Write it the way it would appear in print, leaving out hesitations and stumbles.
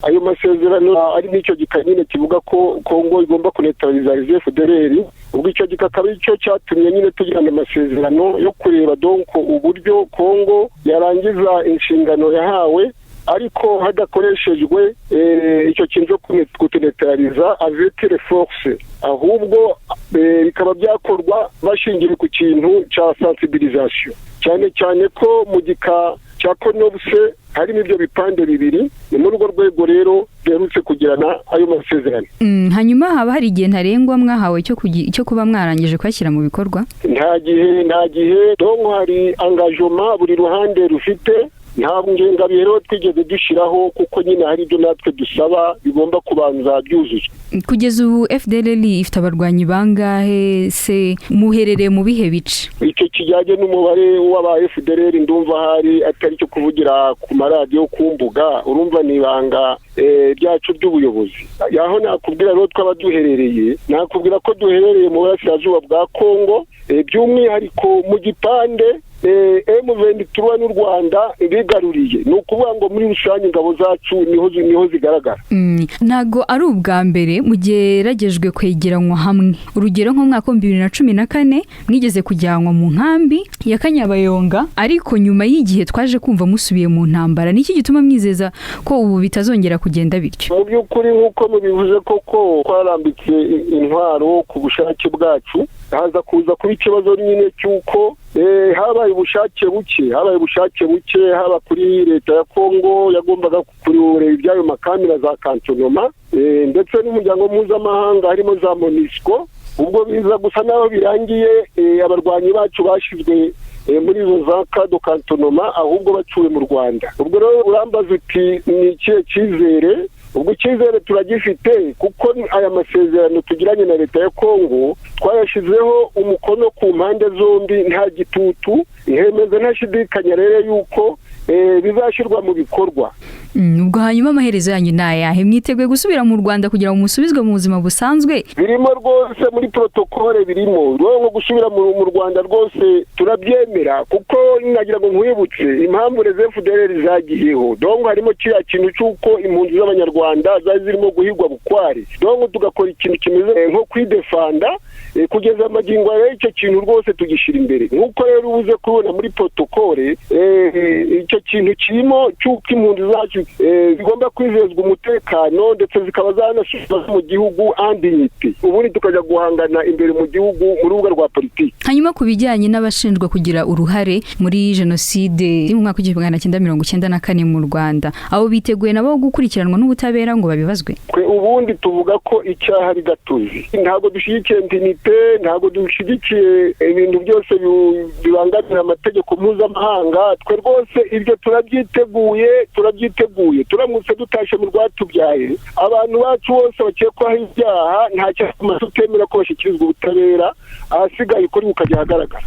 Ayo masezerano ari n'icyo gika nyine kivuga ko Kongo igomba kuneutraliza FDLR. Ubwo icyo gika akaba aricyo cyatumye nyine tugirana amasezerano yo kureba donc uburyo Kongo yarangiza inshingano yahawe, ariko hadakoreshejwe icyo kintu cyo kutuneutraliza avec les forces, ahubwo bikaba byakorwa bashingiye ku kintu cya sensibilisation, cyane cyane ko mu gika cya CONOPS harimo ibyo bipande bibiri. Ni muri urwo rwego rero duherutse kugirana ayo masezerano. Hanyuma haba hari igihe ntarengwa mwahawe cyo kuba mwarangije kuyashyira mu bikorwa? Nta gihe, nta gihe. Donc hari engagement buri ruhande rufite. Nta ngengabihe rero twigeze dushyiraho, kuko nyine hari ibyo natwe dusaba bigomba kubanza byuzuzwa. Kugeza ubu FDLR ifite abarwanyi bangahe se? Muherereye mu bihe bice? Icyo kijyanye n'umubare w'aba FDLR, ndumva hari atari cyo kuvugira ku maradiyo, ku mbuga. Urumva ni ibanga ryacu ry'ubuyobozi. Yaho nakubwira rero twaba duherereye, nakubwira ko duherereye mu burasirazuba bwa Kongo, by'umwihariko mu gipande M23 n'u Rwanda bigaruriye. Ni ukuvuga ngo muri rusange ingabo zacu niho zigaragara. Ntabwo ari ubwa mbere mugeragejwe kwegeranywa hamwe. Urugero, nko mu mwaka wa 2014 mwigeze kujyanwa mu nkambi ya Kanyabayonga, ariko nyuma y'igihe twaje kumva musubiye mu ntambara. Niki gituma mwizeza ko ubu bitazongera kugenda bityo? Mu by'ukuri, nk'uko mubivuze koko, twarambitse intwaro ku bushake bwacu. Haza kuza kuba ikibazo nyine cy'uko habaye ubushake buke, habaye ubushake buke haba kuri leta ya Kongo yagombaga kureba iby'ayo makambi na za cantonnement, ndetse n'umuryango mpuzamahanga harimo za MONUSCO. Ubwo biza gusa n'aho birangiye abarwanyi bacu bashyizwe muri izo za camp de cantonnement, ahubwo bacuwe mu Rwanda. Ubwo rero urambaza uti: "Ni ikihe cyizere?" Ubwo icyizere turagifite, kuko aya masezerano tugiranye na leta ya Kongo twayashyizeho umukono ku mpande zombi, nta gitutu. Ihemeza ntashidikanya rero yuko bizashyirwa mu bikorwa. Ubwo hanyuma amaherezo yanyu ni ayahe? Mwiteguye gusubira mu Rwanda kugira ngo musubizwe mu buzima busanzwe? Birimo rwose muri protocole, birimo rero nko gusubira mu Rwanda. Rwose turabyemera, kuko nagira ngo nkwibutse impamvu les FDLR zagiyeho. Donc harimo kiriya kintu cy'uko impunzi z'Abanyarwanda zari zirimo guhigwa bukware, donc tugakora ikintu kimeze nko kwidefanda. Kugeza amagingo rero icyo kintu rwose tugishyira imbere. Nk'uko rero ubuze kubona muri protocole, icyo kintu kirimo cy'uko impunzi zacu zigomba kwizezwa umutekano, ndetse zikaba zanasubizwa mu gihugu en dignité, ubundi tukajya guhangana imbere mu gihugu mu rubuga rwa politiki. Hanyuma ku bijyanye n'abashinjwa kugira uruhare muri jenoside mu mwaka wa 1994 mu Rwanda, abo biteguye nabo gukurikiranwa n'ubutabera ngo babibazwe? Twe ubundi tuvuga ko icyaha ari gatozi. Ntabwo dushyigikiye impunité, ntabwo dushyigikiye ibintu byose bibangamira amategeko mpuzamahanga. Twe rwose ibyo turabyiteguye, turabyiteguye. Turamutse dutashe mu rwatubyaye, abantu bacu bose bakekwaho ibyaha, nta cyatuma tutemera ko bashyikirizwa ubutabera. Ahasigaye ukuri kukajya ahagaragara.